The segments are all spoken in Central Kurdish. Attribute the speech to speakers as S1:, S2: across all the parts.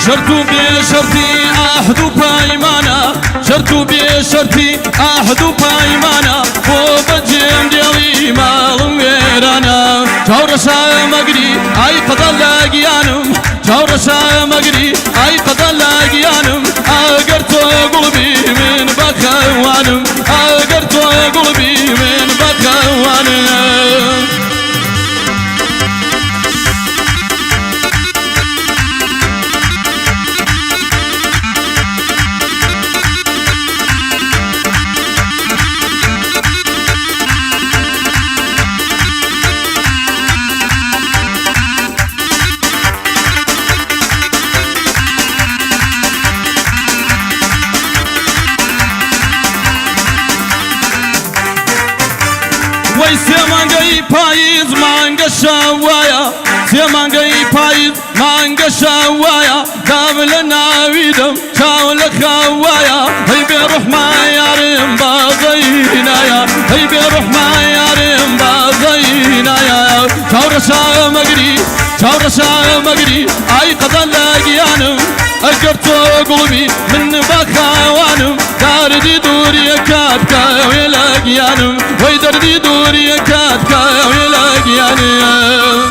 S1: شەرت و بێ شەرتی عەهد و پەیمانە، شەرت و بێ شەرتی عەهد و پەیمانە، بۆ بەجێم دێڵی ماڵم وێرانە. چاو ڕەشە مەگری ئای قەزا لە گیانم، چاو ڕەشە مەگری ئای قەزا لە گیانم، ئەگەر تۆ گوڵ بی من بەخەوانم، ئەگەر تۆ گوڵ بی من بەخەوانم. وەی سێ مانگەی پاییز مانگە شەوایە، سێ مانگەی پاییز مانگە شەوایە، دام لە ناوی دەم چاو لە خەوایە، هەی بێ ڕوحما یارم بازەینایە، هەی بێ ڕوحما یارم بازەینایە. چاو ڕەشە مەگری، چاو ڕەشە مەگری ئای قەزا لە گیانم، ئەگەر تۆ گوڵبی من بەخاوانم، دەردی دووریەکە بکەوێ لە گیانم، وەی دەردی دووریەکە بکەوێ لە گیانم.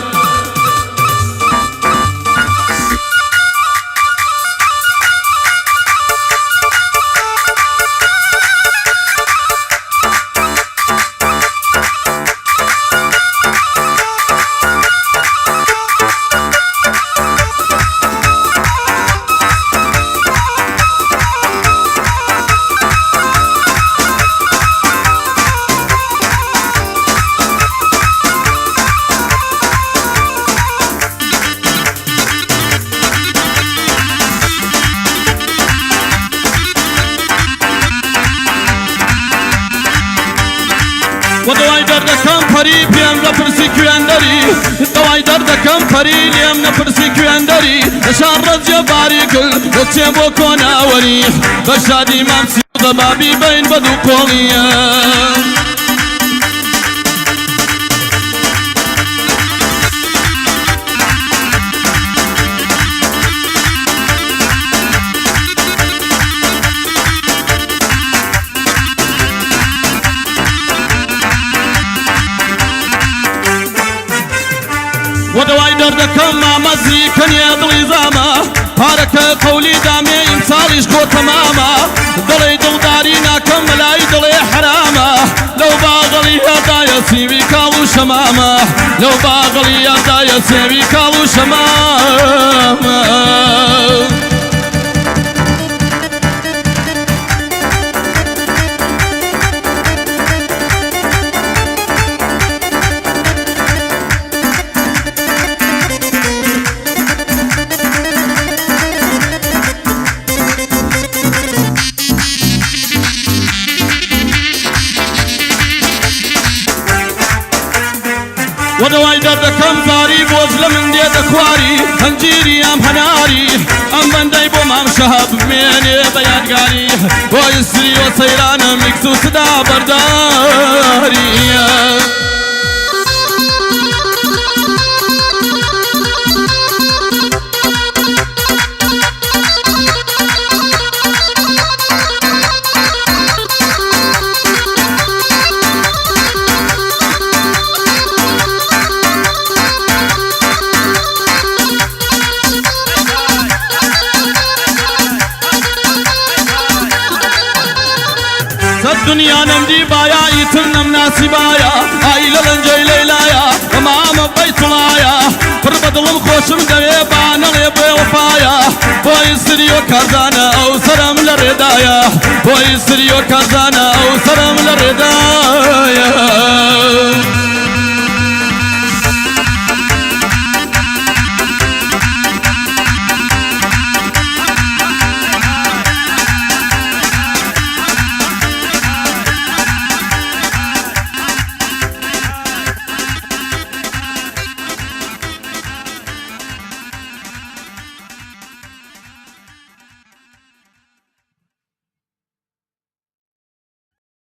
S1: وە دەوای دەردەکەم پەری پێم دەپرسی کوێندەری، دەوای دەردەکەم پەری لێم نەپرسی کوێندەری، لە شار ڕەجێ باری کرد دەچێ بۆ کۆناوەری، بە شادی مام سیدە بابی بین بە دوو قۆڵیە. وە دەوای دەردەکەم مامەزی کەنیە دڵی زامە، پارەکە قەولی دامێ ئیمساڵیش خۆ تەمامە، دڵی دڵداری ناکەم مەلای دڵێ حەرامە، لەو باغڵی هەدایە سیوی کاڵ و شەمامە، لەو باغڵی هەدایە سێوی کاڵ و شەمامە. وە دەوای دەردەکەم زاری بۆز لە من دێ دەخواری، هەنجیری ئەم هەناری ئەم بەندەی بۆ مام شەهاب بمێنێ بە یادگاری، بۆ ئیسری و سەیرانە میکس و سدا بەرداریە. دنیا نەمدی بایا ئیتر نەمناسی بایا، ئای لە لەنجەی لەیلایە مامە بەیتڵایە، پڕ بە دڵم خۆشم دەوێ با نەڵێ بێ وەفایە، بۆ ئیسریۆ کارزانە ئەو سەرم لە ڕێدایە، بۆ ئیسریۆ کارزانە ئەو سەرم لە ڕێدایە.